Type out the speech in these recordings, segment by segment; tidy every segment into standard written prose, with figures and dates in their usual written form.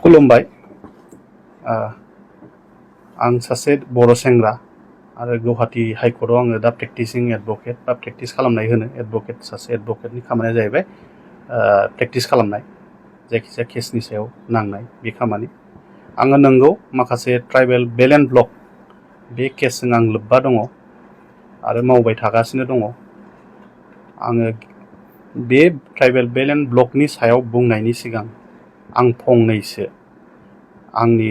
खुलुमबाय आं सासे बर' सेंग्रा आरो गुवाहाटी हाइकर्टआव आङो दा प्रेक्टिसिं एडभकेट बा प्रेक्टिस खालामनाय होनो एडभकेट सासे एडभकेटनि खामानिया जाहैबाय प्रेक्टिस खालामनाय जायखिजाया केसनि सायाव नांनाय बे खामानि आङो नंगौ माखासे ट्राइबेल बेल एन्ड ब्लक बे केसजों आं लोब्बा दङ आरो मावबाय थागासिनो दङ आङो बे ट्राइबेल बेल एन्ड ब्लकनि सायाव बुंनायनि सिगां आं फंनैसो आंनि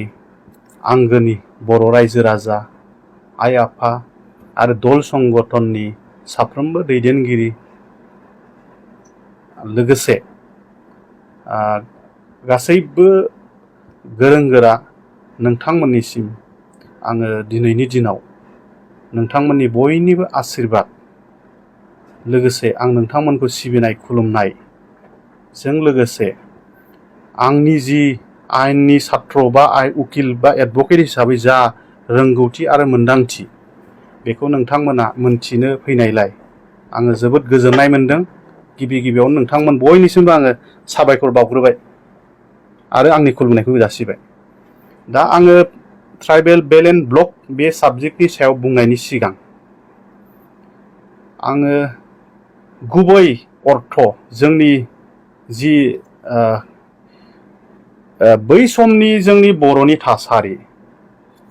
आंगोनि बर' रायजो राजा आइ आफा आरो दल संगठननि साफ्रोमबो दैदेनगिरि लोगोसे गासैबो गोरों गोरा नोंथांमोननिसिम आङो दिनैनि दिनाव नोंथांमोननि बयनिबो आशीर्बाद लोगोसे आं नोंथांमोनखौ सिबिनाय खुलुमनायजों लोगोसे आंनि जि आयेननि छात्र बा उकिल बा एडभकेट हिसाबै जा रोंगौथि आरो मोन्दांथि बेखौ नोंथांमोना मोनथिनो फैनायलाय आङो जोबोद गोजोननाय मोनदों गिबियावनो नोंथांमोन बयनिसिमबो आङो साबायखर बावग्रोबाय आरो आंनि खुलुमनायखौ जासिबाय दा आङो ट्राइबेल बेल एन्ड ब्लक बे साबजेक्टनि सायाव बुंनायनि सिगां आङो गुबै अर्थ जोंनि जि बै समनि जोंनि बर'नि थासारि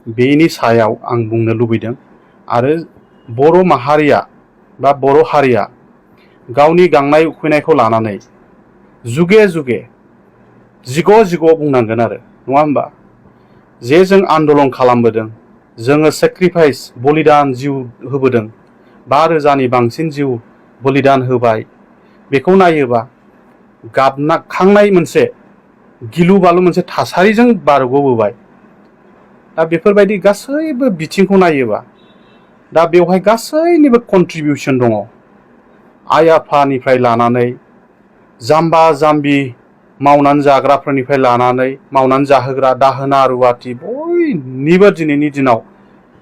बेनि सायाव आं बुंनो लुबैदों आरो बर' माहारिया बा बर' हारिया गावनि गांनाय उखैनायखौ लानानै जुगे जुगे जिग' बुंनांगोन आरो नङा होमबा जे जों आन्दलन खालामबोदों जोङो सेक्रिफाइस बलिदान जिउ होबोदों 5,000नि बांसिन जिउ बलिदान होबाय बेखौ नायोबा गाबनाखांनाय मोनसे गिलु बालु मोनसे थासारिजों बारग'बोबाय दा बेफोरबायदि गासैबो बिथिंखौ नायोबा दा बेवहाय गासैनिबो कन्ट्रिबिउसन दङ आइ आफानिफ्राय लानानै जाम्बा जाम्बि मावनानै जाग्राफोरनिफ्राय लानानै मावनानै जाहोग्रा दाहोना रुवाथि बयनिबो दिनैनि दिनाव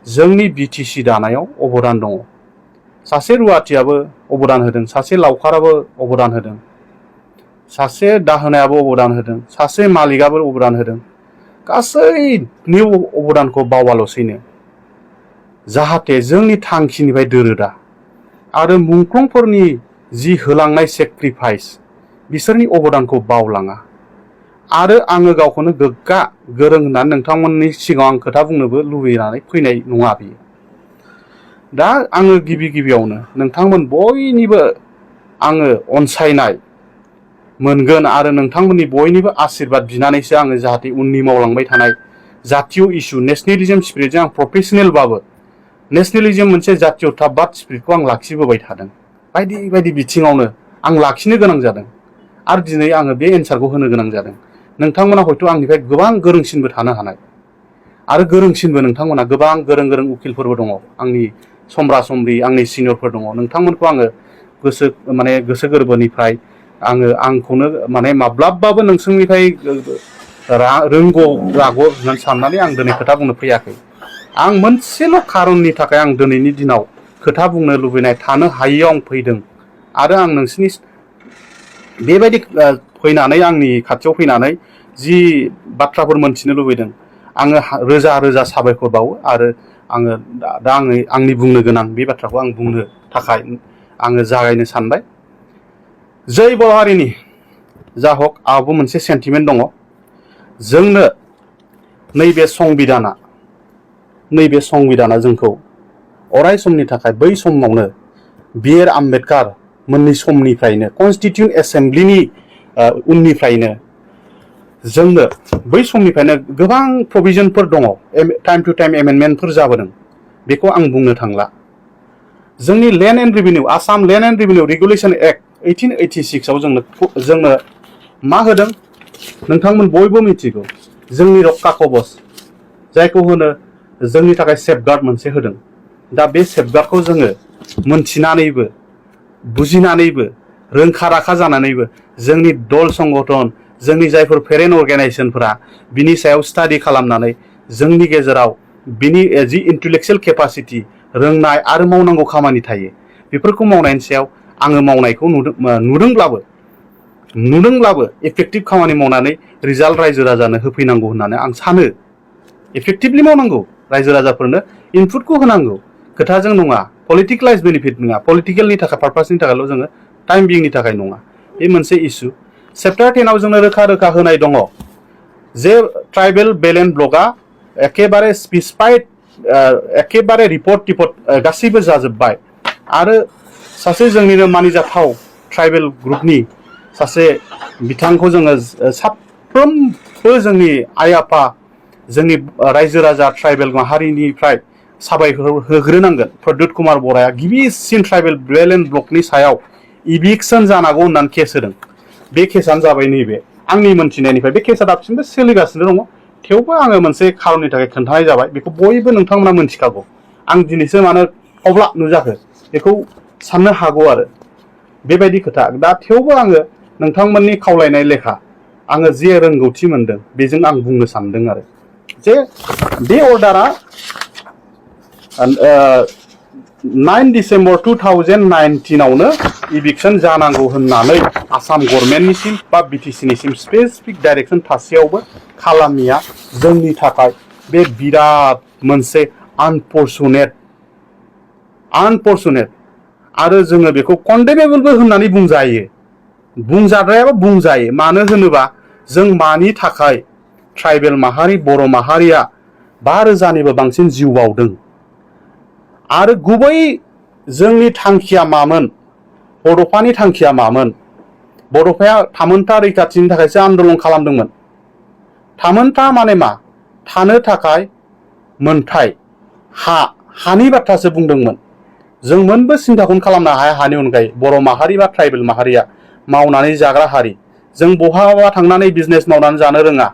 जोंनि बिटिसि दानायाव अबदान दङ सासे रुवाथियाबो अबदान होदों सासे लावखाराबो अबदान होदों सासे दाहोनायाबो अबदान होदों सासे मालिकाबो अबदान होदों गासैनि अबदानखौ बावाल'सैनो जाहाथे जोंनि थांखिनिफ्राय दोरोदा आरो मुंख्लंफोरनि जि होलांनाय सेक्रिफाइस बिसोरनि अबदानखौ बावलाङा आरो आङो गावखौनो गोग्गा गोरों होननानै नोंथांमोननि सिगाङाव आं खोथा बुंनोबो लुबैनानै फैनाय नङा बियो दा आङो गिबियावनो नोंथांमोन बयनिबो आङो अनसायनाय मोनगोन आरो नोंथांमोननि बयनिबो आशीर्बाद बिनानैसो आङो जाहाथे उननि मावलांबाय थानाय जातीय इस्यु नेशनेलिज्म स्पिरिटजों आं प्रफेसनेलबाबो नेशनेलिज्म मोनसे जातीयताबाद स्पिरिटखौ आं लाखिबोबाय थादों बायदि बिथिङावनो आं लाखिनो गोनां जादों आरो दिनै आङो बे एन्सारखौ होनो गोनां जादों नोंथांमोना हयथ' आंनिफ्राय गोबां गोरोंसिनबो थानो हानाय आरो गोरोंसिनबो नोंथांमोना गोबां गोरों उकिलफोरबो दङ आंनि समब्रा समब्रि आंनि सिनियरफोर दङ नोंथांमोनखौ आङो गोसो गोरबोनिफ्राय आंखौनो माब्लाबाबो नोंसोरनिफ्राय रोंगौ रागौ होननानै साननानै आं दिनै खोथा बुंनो फैयाखै आं मोनसेल' खारननि थाखाय आं दिनैनि दिनाव खोथा बुंनो लुबैनाय थानो हायैयाव आं फैदों आरो आं नोंसिनि बेबायदि फैनानै आंनि खाथियाव फैनानै जि बाथ्राफोर मोनथिनो लुबैदों आङो रोजा साबायखर बावो आरो आङो दा आंनि बुंनो गोनां बे बाथ्राखौ आं बुंनो थाखाय आङो जागायनो सानबाय जै बर' हारिनि जा हक आंहाबो मोनसे सेन्टिमेन्ट दङ जोंनो नैबे संबिधाना जोंखौ अराय समनि थाखाय बै समावनो बि.आर. आम्बेडकार मोननि समनिफ्रायनो कनस्टिटिउन्ट एसेम्ब्लिनि उननिफ्रायनो जोंनो बै समनिफ्रायनो गोबां प्रभिजनफोर दङ टाइम टु टाइम एमेन्डमेन्टफोर जाबोदों बेखौ आं बुंनो थांला जोंनि land and revenue Assam land and revenue regulation act 1886 आव जोंनो मा होदों नोंथांमोन बयबो मिथिगौ जोंनि रक्षा कवच जायखौ होनो जोंनि थाखाय सेफगार्ड मोनसे होदों दा बे सेफगार्डखौ जोङो मोनथिनानैबो बुजिनानैबो रोंखा राखा जानानैबो जोंनि दल संगठन जोंनि जायफोर पेरेन्ट अर्गानाइजेसनफोरा बिनि सायाव स्टाडि खालामनानै जोंनि गेजेराव बिनि जि इन्टेलेक्चुयेल केपासिटि रोंनाय आरो मावनांगौ खामानि थायो बेफोरखौ मावनायनि सायाव आङो मावनायखौ नुदोंब्लाबो नुदोंब्लाबो इफेक्टिभ खामानि मावनानै रिजाल्ट रायजो राजानो होफैनांगौ होननानै आं सानो। इफेक्टिभलि मावनांगौ, रायजो राजाफोरनो इनपुटखौ होनांगौ, खोथाजों नङा, पलिटिकेलाइज बेनिफिट नङा, पलिटिकेलनि थाखाय पारपासनि थाखायल' जोङो टाइम बिंनि थाखाय नङा। बे मोनसे इस्यु। चेप्टार 10 आव जोंनो रोखा रोखा होनाय दङ जे ट्राइबेल बेलेन्स ब्लकआ एखेबारे स्पेसिफाइड, एखेबारे रिपर्ट टिपर्ट गासैबो जाजोब्बाय। आरो सासे जोंनिनो मानिजाथाव ट्राइबेल ग्रुपनि सासे बिथांखौ जोङो साफ्रोमबो जोंनि आइ आफा, जोंनि रायजो राजा ट्राइबेल माहारिनिफ्राय साबायखर होग्रोनांगोन। प्रद्युत कुमार बराया गिबिसिन ट्राइबेल बेलेन्स ब्लकनि सायाव इभिक्सन जानांगौ होननानै केस होदों। बे केसानो जाबाय नैबे आंनि मोनथिनायनिफ्राय। बे केसा दासिमबो सोलिगासिनो दङ, थेवबो आङो मोनसे खारननि थाखाय खोन्थानाय जाबाय। बेखौ बयबो नोंथांमोना मोनथिखागौ। आं दिनैसो मानो अब्ला नुजाखो बेखौ साननो हागौ आरो बेबायदि खोथा। दा थेवबो आङो नोंथांमोननि खावलायनाय लेखा आङो जे रोंगौथि मोनदों बेजों आं बुंनो सानदों आरो जे बे अर्डारा 9 डिसेम्बर 2019 आवनो इभिक्सन जानांगौ होननानै आसाम गभर्नमेन्टनिसिम बा बिटिसिनिसिम स्पेसिफिक डाइरेक्सन थासेयावबो खालामिया जोंनि थाखाय बे बिराद मोनसे आनफर्चुनेट आरो जोङो बेखौ कन्डेमेबलबो होननानै बुंजायो, बुंजाद्रायाबो बुंजायो। मानो होनोबा जों मानि थाखाय ट्राइबेल माहारि, बर' माहारिया 5,000निबो बांसिन जिउ बावदों। आरो गुबै जोंनि थांखिया मामोन, बड'फानि थांखिया मामोन? बड'फाया थामोनथा रैखाथिनि थाखायसो आन्दलन खालामदोंमोन। थामोनथा माने मा? थानो थाखाय मोनथाय, हानि बाथ्रासो बुंदोंमोन। जों मोनबो सिन्थाखौनो खालामनो हाया हानि अनगायै। बर' माहारि बा ट्राइबेल माहारिया मावनानै जाग्रा हारि। जों बहाबा थांनानै बिजनेस मावनानै जानो रोङा।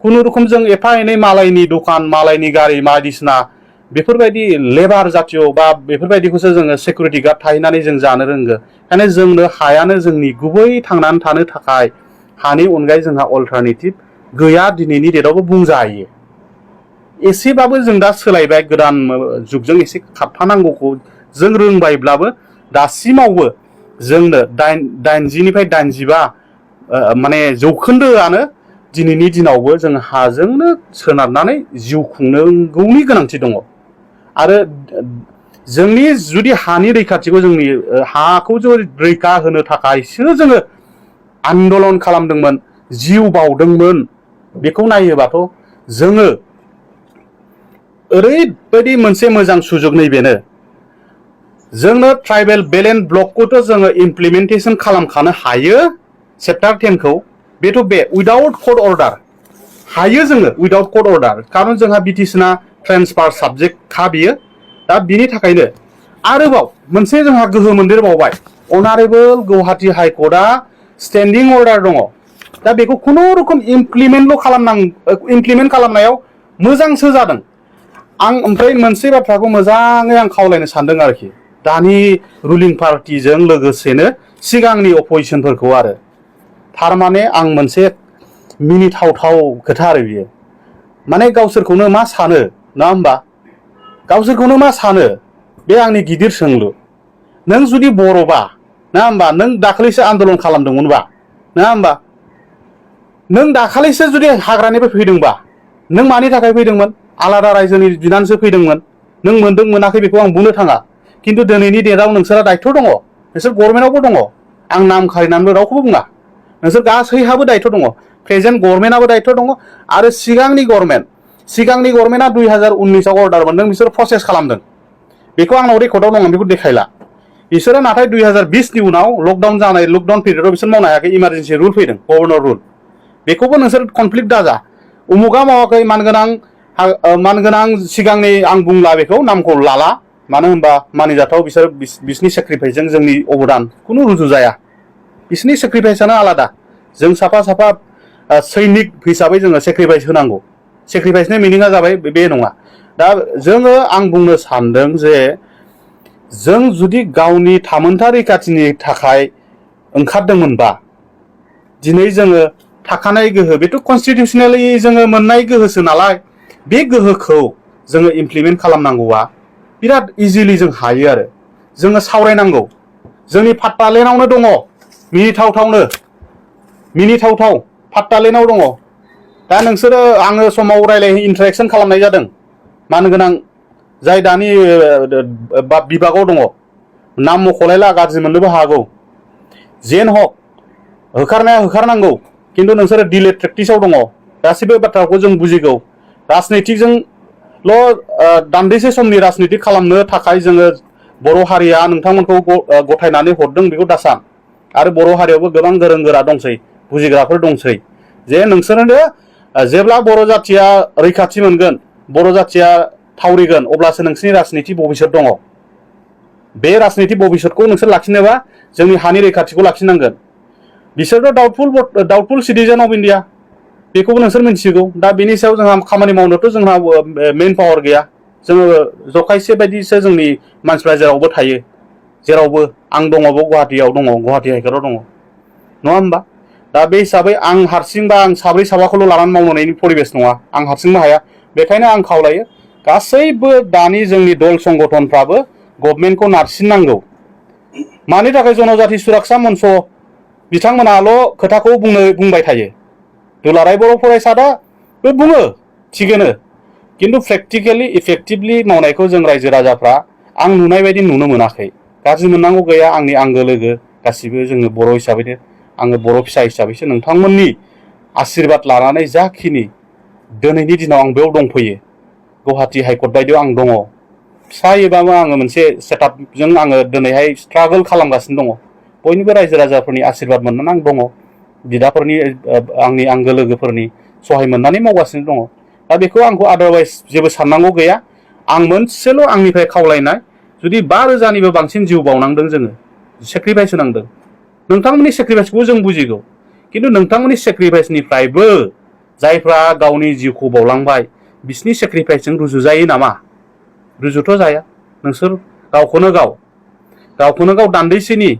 खुनुरुखुम जों एफा एनै मालायनि दखान, मालायनि गारि बायदिसिना बेफोरबायदि लेबार जातिय बा बेफोरबायदिखौसो जोङो सिकिउरिटि गार्ड थाहैनानै जों जानो रोंगो। ओंखायनो जोंनो हायानो जोंनि गुबै थांनानै थानो थाखाय। हानि अनगायै जोंहा अल्टारनेटिभ गैया दिनैनि डेटआवबो बुंजायो। एसेबाबो जों दा सोलायबाय, गोदान जुगजों एसे खारफानांगौखौ जों रोंबायब्लाबो दासिमावबो जोंनो 80निफ्राय 85 माने जौखोन्दोआनो दिनैनि दिनावबो जों हाजोंनो सोनारनानै जिउ खुंनांगौनि गोनांथि दङ। आरो जोंनि जुदि हानि रैखाथिखौ, जोंनि हाखौ रैखा होनो थाखायसो जोङो आन्दलन खालामदोंमोन, जिउ बावदोंमोन। बेखौ नायोबाथ' जोङो ओरैबायदि मोनसे मोजां सुजुग नैबेनो, जोंनो ट्राइबेल बेलेन्स ब्लकखौथ' जोङो इमप्लिमेन्टेसन खालामखानो हायो चेप्टार 10खौ। बेथ' बे उइदाउट कर्ट अर्डार हायो जोङो, उइदाउट कर्ट अर्डार। खारन जोंहा बिटिसिना ट्रेन्सफार साबजेक्टखा बियो। दा बिनि थाखायनो आरोबाव मोनसे जोंहा गोहो मोनदेरबावबाय। अनारेबल गुवाहाटी हाइकर्टआ स्टेन्डिं अर्डार दङ। दा बेखौ खुनुरुखुम इमप्लिमेन्ट खालामनायाव मोजांसो जादों। आं ओमफ्राय मोनसे बाथ्राखौ मोजाङै आं खावलायनो सानदों आरोखि, दानि रुलिं पार्टिजों लोगोसेनो सिगांनि अपोजिसनफोरखौ आरो थारमाने आं मोनसे मिनिथावथाव खोथा आरो बियो। माने गावसोरखौनो मा सानो, नङा होमबा? गावसोरखौनो मा सानो? बे आंनि गिदिर सोंलु। नों जुदि बर'बा, नङा होमबा, नों दाखालिसो आन्दलन खालामदोंमोनबा, नङा होमबा, नों दाखालिसो जुदि हाग्रानिफ्राय फैदोंबा, नों मानि थाखाय फैदोंमोन? आलादा रायजोनि बिनानैसो फैदोंमोन। नों मोनदों मोनाखै बेखौ आं बुंनो थाङा, खिन्थु दिनैनि डेटआव नोंसोरा दायथ' दङ, नोंसोर गभर्नमेन्टआवबो दङ। आं नाम खारिनानैबो रावखौबो बुङा, नोंसोर गासैहाबो दायथ' दङ। प्रेजेन्ट गभर्नमेन्टआबो दायथ' दङ। आरो सिगांनि गभर्नमेन्टआ 2019आव अर्डार मोनदों, बिसोर प्रसेस खालामदों। बेखौ आंनाव रेकर्डआव दङ, बेखौ देखायला। बिसोरो नाथाय 2020नि उनाव लकडाउन पिरियडआव बिसोर मावनो हायाखै। इमारजेन्सि रुल फैदों, गभर्नर रुल। बेखौबो नोंसोर कनफ्लिक्ट दाजा। उमुगा मावाखै, मानगोनां सिगांनि आं बुंला, बेखौ नामखौ लाला। मानो होनबा मानिजाथाव बिसोरनि सेक्रिफाइसजों जोंनि अबदान खुनु रुजु जाया। बिसोरनि सेक्रिफाइसआनो आलादा। जों साफा सैनिक हिसाबै जोङो सेक्रिफाइस होनांगौ। सेक्रिफाइसनि मिनिङा जाबाय बे नङा। दा आं बुंनो सानदों जे जों जुदि गावनि थामोनथा रैखाथिनि थाखाय ओंखारदोंमोनबा, दिनै जोङो थाखानाय गोहो, बेथ' कनस्टिटिउसनेलि जोङो मोननाय गोहोसो नालाय, बे गोहोखौ जोङो इमप्लिमेन्ट खालामनांगौआ बिराद इजिलि जों हायो आरो जोङो सावरायनांगौ। जोंनि पार्लामेन्टआवनो दङ मिनिथावथावनो मिनिथावथाव फात्तालेनाव दङ दा नोंसोरो आङो समाव रायलाय इन्टारेक्सन खालामनाय जादों मान गोनां जाय दानि बिभागाव दङ नाम मख'लायला गाज्रि मोननोबो हागौ जेन हक होखारनाया होखारनांगौ खिन्थु नोंसोरो डिले प्रेक्टिसाव दङ गासैबो बाथ्राखौ जों बुजिगौ राजनितिकजोंल' दान्दिसे समनि राजनितिक खालामनो थाखाय जोङो बर' हारिया नोंथांमोनखौ गथायनानै हरदों बेखौ दासान आरो बर' हारियावबो गोबां गोरों गोरा दंसै बुजिग्राफोर दंसै जे नोंसोरनो जेब्ला बर' जाथिया रैखाथि मोनगोन बर' जाथिया थावरिगोन अब्लासो नोंसोरनि राजनिति भबिसत दङ बे राजनिति भबिसतखौ नोंसोर लाखिनोबा जोंनि हानि रैखाथिखौ लाखिनांगोन बिसोरथ' डाउटफुल सिटिजेन अफ इन्डिया बेखौबो नोंसोर मिन्थिगौ दा बेनि सायाव जोंहा खामानि मावनोथ' जोंहा मेइन पावार गैया जोङो जखायसे बायदिसो जोंनि मानसिफ्रा जेरावबो थायो जेरावबो आं दङबो गुवाहाटियाव दङ गुवाहाटि हाइकर्टआव दङ नङा होमबा दा बे हिसाबै आं हारसिंबा आं साब्रै साबाखौल' लानानै मावनायनि परिबेस नङा आं हारसिंबो हाया बेखायनो आं खावलायो गासैबो दानि जोंनि दल संगठनफ्राबो गभर्नमेन्टखौ नारसिननांगौ मानि थाखाय जनजाति सुरक्षा मन्च बिथांमोनाल' खोथाखौ बुंबाय थायो दुलाराय बर' फरायसादाबो बुङो थिगैनो खिन्थु प्रेक्टिकेलि इफेक्टिभलि मावनायखौ जों रायजो राजाफ्रा आं नुनाय बायदि नुनो मोनाखै गाज्रि मोननांगौ गैया आंनि आंगो लोगो गासिबो जोङो बर' हिसाबैनो आङो बर' फिसा हिसाबैसो नोंथांमोननि आशीर्बाद लानानै जाखिनि दिनैनि दिनाव आं बेयाव दंफैयो गुवाहाटि हाइकर्ट बायदियाव आं दङ फिसायैबाबो आङो मोनसे सेटआपजों आङो दिनैहाय स्ट्रागोल खालामगासिनो दङ बयनिबो रायजो राजाफोरनि आशीर्बाद मोननानै आं दङ बिदाफोरनि आंनि आंगो लोगोफोरनि सहाय मोननानै मावगासिनो दङ दा बेखौ आंखौ आदारवाइज जेबो साननांगौ गैया आं मोनसेल' आंनिफ्राय खावलायनाय जुदि 5,000निबो बांसिन जिउ बावनांदों जोङो सेक्रिफाइस होनांदों नोंथांमोननि सेक्रिफाइसखौ जों बुजिगौ खिन्थु नोंथांमोननि सेक्रिफाइसनिफ्रायबो जायफ्रा गावनि जिउखौ बावलांबाय बिसिनि सेक्रिफाइसजों रुजुजायो नामा रुजुथ' जाया नोंसोर गावखौनो गाव दान्दैसेनि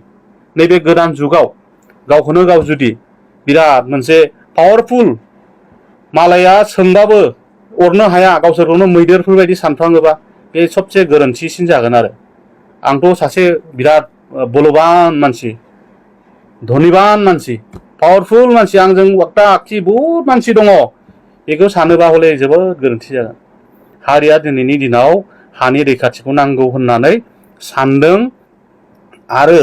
नैबे गोदान जुगाव गावखौनो गाव जुदि बिराद मोनसे पावारफुल मालाया सोंबाबो अरनो हाया गावसोरखौनो मैदेरफोर बायदि सानफ्लाङोबा बे सबसे गोरोन्थिसिन जागोन आरो आंथ' सासे बिराद बलबान मानसि धनिबान मानसि पावारफुल मानसि आंजों वाक्ता आखि बहुद मानसि दङ बेखौ सानोबा हले जोबोद गोरोन्थि जागोन हारिया दिनैनि दिनाव हानि रैखाथिखौ नांगौ होननानै सानदों आरो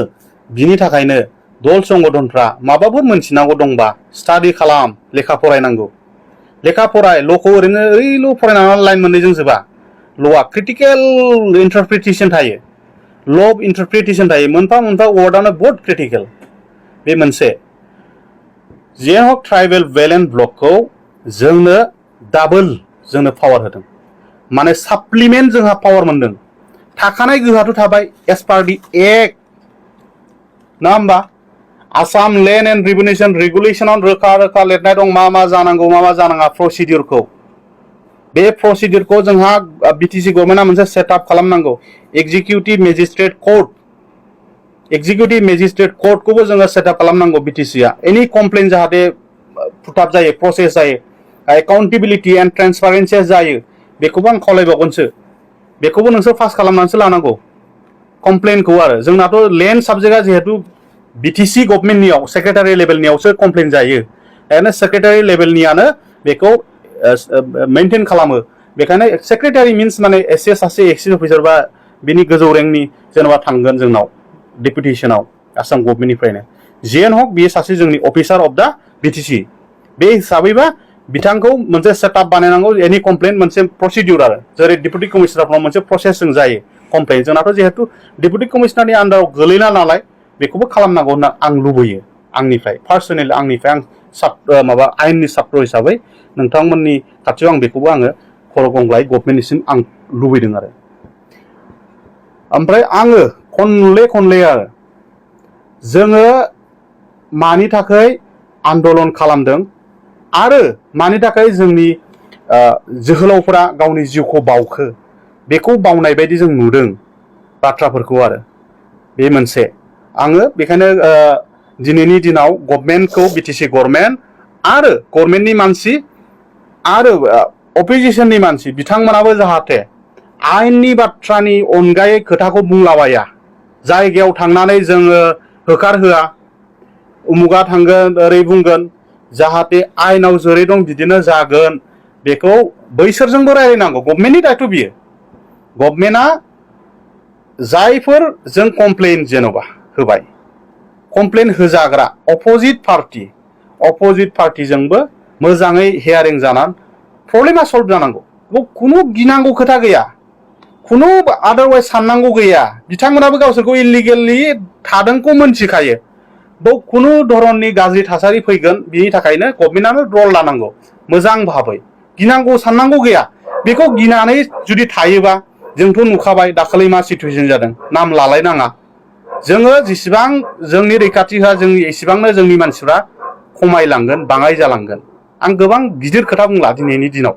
बिनि थाखायनो दल संगठनफ्रा माबाफोर मोनथिनांगौ दंबा स्टाडि खालाम लेखा फरायनांगौ लेखा फराय ल'खौ ओरैनो ओरैल' फरायनानै लाइन मोननैजों जोबा ल'आ क्रिटिकेल इन्टारप्रिटेसन थायो ल' अफ इन्टारप्रिटेसन थायो मोनफा मोनफा वार्डआनो बहुत क्रिटिकेल बे मोनसे जेन हक ट्राइबेल बेल्ट एन्ड ब्लकखौ जोंनो डाबल जोंनो पावार होदों माने साप्लिमेन्ट जोंहा पावार मोनदों थाखानाय गोहोआथ' थाबाय एस पार दि एक्ट ना होमबा आसाम लेन्ड एन्ड रेभेनिउ रेगुलेसनाव रोखा रोखा लिरनाय दं मा जानांगौ मा जानाङा प्रसिडिउरखौ बे प्रसिडिउरखौ जोंहा बिटिसि गभर्नमेन्टआ मोनसे सेटआप खालामनांगौ एक्जिकिउटिभ मेजिस्ट्रेट कर्टखौबो जोङो सेटआप खालामनांगौ बिटिसिआ एनि कमप्लेन जाहाथे फुटाप जायो प्रसेस जायो एकाउन्टेबिलिटि एन्ड ट्रेन्सपारेन्सि जायो बेखौबो आं खावलायबावगोनसो बेखौबो नोंसोर पास खालामनानैसो लानांगौ कमप्लेनखौ आरो जोंनाथ' लेन्ड साबजेक्टआ जिहेतु बिटिसि गभर्नमेन्टनियाव सेक्रेटारि लेभेलनियावसो कमप्लेन जायो ओरैनो सेक्रेटारि लेभेलनियानो बेखौ मेनटेन खालामो बेखायनो सेक्रेटारि मिन्स माने एसे सासे एक्सिस अफिसार बा बिनि गोजौ रेंकनि जेनेबा थांगोन जोंनाव डेपुटेसनाव आसाम गभर्नमेन्टनिफ्रायनो जिएन हक बियो सासे जोंनि अफिसार अफ दा बिटिसि बे हिसाबैबा बिथांखौ मोनसे सेटआप बानायनांगौ एनि कमप्लेन मोनसे प्रसिडिउर आरो जेरै डेपुटि कमिशनारफ्राव मोनसे प्रसेसजों जायो कमप्लेन जोंनाथ' जिहेतु डेपुटि कमिशनारनि आन्दाराव गोलैला नालाय बेखौबो खालामनांगौ होनना आं लुबैयो आंनिफ्राय पार्सनेल आंनिफ्राय आं माबा आयेननि सात्र हिसाबै नोंथांमोननि खाथियाव आं बेखौबो आङो खर' गंग्लाय गभर्नमेन्टनिसिम आं लुबैदों आरो ओमफ्राय आङो खनले आरो जोङो मानि थाखाय आन्दलन खालामदों आरो मानि थाखाय जोंनि जोहोलावफोरा गावनि जिउखौ बावखो बेखौ बावनाय बायदि जों नुदों बाथ्राफोरखौ आरो बे मोनसे आङो बेखायनो दिनैनि दिनाव गभर्नमेन्टखौ बिटिसि गभर्नमेन्ट आरो गभर्नमेन्टनि मानसि आरो अपोजिसननि मानसि बिथांमोनाबो जाहाथे आयेननि बाथ्रानि अनगायै खोथाखौ बुंलाबाया जायगायाव थांनानै जोङो होखारहोआ उमुगा थांगोन ओरै बुंगोन जाहाथे आयेनाव जेरै दं बिदिनो जागोन बेखौ बैसोरजोंबो रायलायनांगौ गभर्नमेन्टनि दायथ' बियो गभर्नमेन्टआ जायफोर जों कमप्लेन जेन'बा होबाय कमप्लेन होजाग्रा अपोजिट पार्टिजोंबो मोजाङै हियारिं जानानै प्रब्लेमा सल्भ जानांगौ खुनु गिनांगौ खोथा गैया खुनु आदारवाइज साननांगौ गैया बिथांमोनाबो गावसोरखौ इलिगेलि थादोंखौ मोनथिखायो बाव खुनु धरननि गाज्रि थासारि फैगोन बिनि थाखायनो गभर्नमेन्टआनो रल लानांगौ मोजां भाबै गिनांगौ साननांगौ गैया बेखौ गिनानै जुदि थायोबा जोंथ' नुखाबाय दाखालि मा सिटुएसन जादों नाम लालायनाङा जोङो जेसेबां जोंनि रैखाथि होआ जोंनि एसेबांनो जोंनि मानसिफ्रा खमायलांगोन बाङाय जालांगोन आं गोबां गिदिर खोथा बुंला दिनैनि दिनाव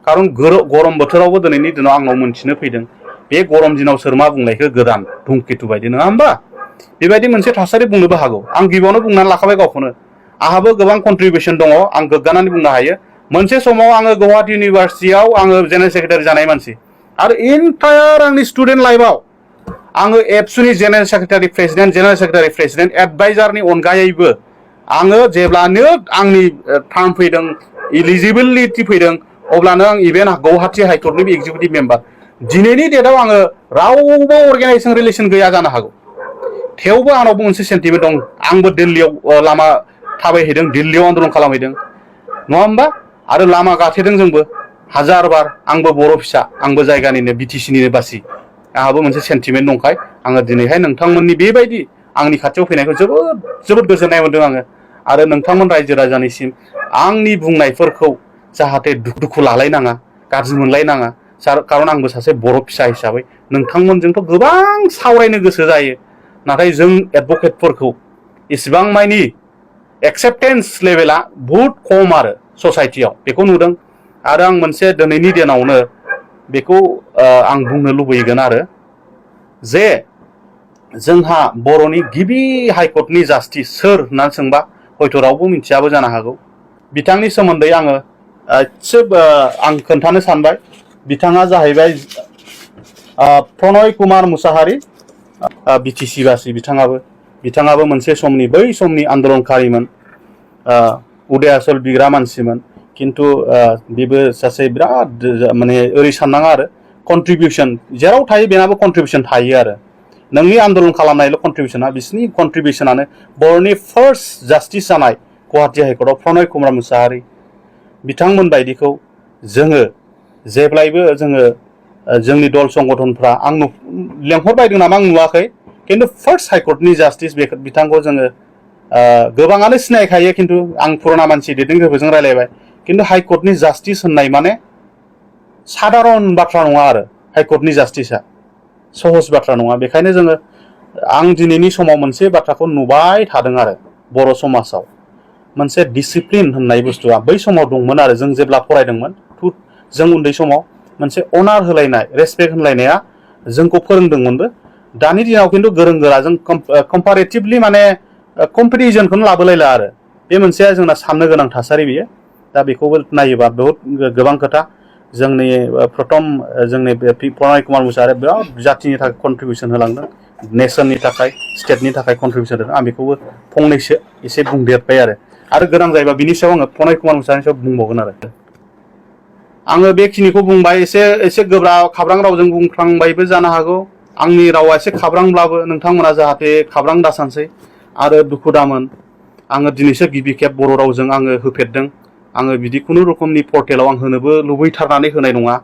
खारन गरम बोथोरावबो दिनैनि दिनाव आंनाव मोनथिनो फैदों बे गरम दिनाव सोर मा बुंनायखो गोदान धुमकेतु बायदि नङा होमबा बेबायदि मोनसे थासारि बुंनोबो हागौ आं गिबियावनो बुंनानै लाखाबाय गावखौनो आहाबो गोबां कन्ट्रिबिउसन दङ आं गोग्गानानै बुंनो हायो मोनसे समाव आङो गुवाहाटी इउनिभार्सिटियाव आङो जेनेरेल सेक्रेटारि जानाय मानसि आरो एन्टायार आंनि स्टुडेन्ट लाइफआव आङो एबसुनि जेनेरेल सेक्रेटारि प्रेसिडेन्ट एडभाइजारनि अनगायैबो आङो जेब्लानो आंनि टार्म फैदों इलिजिबिलिटि फैदों अब्लानो आं इभेन गुवाहाटी हाइकर्टनि एक्जिकिउटिभ मेम्बार दिनैनि डेटआव आङो रावबो अर्गेनाइजेसन रिलेसन गैया जानो हागौ थेवबो आंनावबो मोनसे सेन्टिमेन्ट दं आंबो दिल्लीयाव लामा थाबायहैदों दिल्लीयाव आन्दलन खालामहैदों नङा होमबा आरो लामा गाथेदों जोंबो हाजार बार आंबो बर' फिसा आंबो जायगानिनो बिटिसिनिनो बासि आंहाबो मोनसे सेन्टिमेन्ट दंखाय आङो दिनैहाय नोंथांमोननि बेबायदि आंनि खाथियाव फैनायखौ जोबोद गोजोननाय मोनदों आङो आरो नोंथांमोन रायजो राजानिसिम आंनि बुंनायफोरखौ जाहाथे दुखु लालायनाङा गाज्रि मोनलायनाङा खारन आंबो सासे बर' फिसा हिसाबै नोंथांमोनजोंथ' गोबां सावरायनो गोसो जायो नाथाय जों एडभकेटफोरखौ इसेबां मानि एक्सेप्टेन्स लेभेला बहुद खम आरो ससाइटियाव बेखौ नुदों आरो आं मोनसे दिनैनि दिनावनो बेखौ आं बुंनो लुबैगोन आरो जे जोंहा बर'नि गिबि हाइकर्टनि जास्टिस सोर होननानै सोंबा हयथ' रावबो मिथियाबो जानो हागौ बिथांनि सोमोन्दै आङो एसे आं खोन्थानो सानबाय बिथाङा जाहैबाय प्रनय कुमार मुसाहारि बिटिसि बासि बिथाङाबो मोनसे समनि बै समनि आन्दलनकारिमोन उदयाचल बिग्रा मानसिमोन खिन्थु बेबो सासे बिराद माने ओरै साननाङा आरो कन्ट्रिबिउसन जेराव थायो बेनाबो कन्ट्रिबिउसन थायो आरो नोंनि आन्दलन खालामनायल' कन्ट्रिबिउसना बिसिनि कन्ट्रिबिउसनानो बर'नि फार्स्ट जास्टिस जानाय गुवाहाटी हाइकर्टआव प्रनय कुमार मुसाहारि बिथांमोन बायदिखौ जोङो जेब्लायबो जोङो जोंनि दल संगठनफ्रा आं लेंहरबायदों नामा आं नुवाखै खिन्थु फार्स्ट हाइकर्टनि जास्टिस बिथांखौ जोङो गोबाङानो सिनायखायो खिन्थु आं पुराना मानसि दैदेनगिरिफोरजों रायलायबाय खिन्थु हाइकर्टनि जास्टिस होननाय माने साधारन बाथ्रा नङा आरो हाइकर्टनि जास्टिसा सहज बाथ्रा नङा बेखायनो जोङो आं दिनैनि समाव मोनसे बाथ्राखौ नुबाय थादों आरो बर' समाजाव मोनसे डिसिप्लिन होननाय बुस्थुआ बै समाव दंमोन आरो जों जेब्ला फरायदोंमोन जों उन्दै समाव मोनसे अनार होलायनाय रेसपेक्ट होलायनाया जोंखौ फोरोंदोंमोनबो दानि दिनाव खिन्थु गोरों गोराजों कम्पारेटिभलि माने कम्पेरिजनखौनो लाबोलायला आरो बे मोनसे जोंना साननो गोनां थासारि बियो दा बेखौबो नायोबा बहुत गोबां खोथा जोंनि प्रथम जोंनि प्रनय कुमार मुसाहारिया बिराद जातिनि थाखाय कन्ट्रिबिउसन होलांदों नेसननि थाखाय स्टेटनि थाखाय कन्ट्रिबिउसन होदों आं बेखौबो फंनैसो एसे बुंदेरबाय आरो गोनां जायोबा बिनि सायाव आङो प्रनय कुमार मुसाहारिनि सायाव बुंबावगोन आङो बेखिनिखौ बुंबाय एसे गोब्राब खाब्रां रावजों बुंफ्लांबायबो जानो हागौ आंनि रावा एसे खाब्रांब्लाबो नोंथांमोना जाहाथे खाब्रां दासानसै आरो दुखु दामोन आङो दिनैसो गिबि खेब बर' रावजों आङो होफेरदों आङो बिदि खुनु रोखोमनि पर्टेलाव आं होनोबो लुबैथारनानै होनाय नङा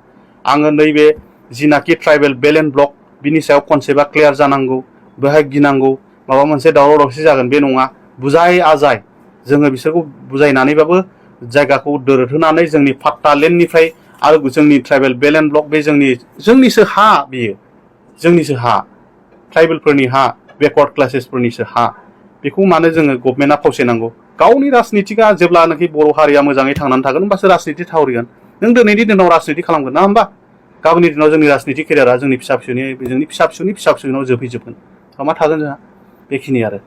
आङो नैबे जिनाखि ट्राइबेल बेल एन्ड ब्लक बिनि सायाव कनसेप्टआ क्लियार जानांगौ बेहाय गिनांगौ माबा मोनसे दावराव दावसि जागोन बे नङा बुजाय आजाय जोङो बिसोरखौ बुजायनानैबाबो जायगाखौ दोरदहोनानै जोंनि फाट्टा लेन्डनिफ्राय आरो जोंनि ट्राइबेल बेल एन्ड ब्लक बे जोंनिसो हा बेयो जोंनिसो हा ट्राइबेलफोरनि हा बेकवार्ड क्लासेसफोरनिसो हा बेखौ मानो जोङो गभर्नमेन्टआ फावसायनांगौ गावनि राजनितिकआ जेब्लानाखि बर' हारिया मोजाङै थांनानै थागोन होमबासो राजनिति थावरिगोन नों दिनैनि दिनाव राजनिति खालामगोन ना होमबा गाबोननि दिनाव जोंनि राजनिति केरियारा जोंनि फिसा फिसौनि फिसा फिसौनाव जोबहैजोबगोन मा थागोन जोंहा बेखिनि आरो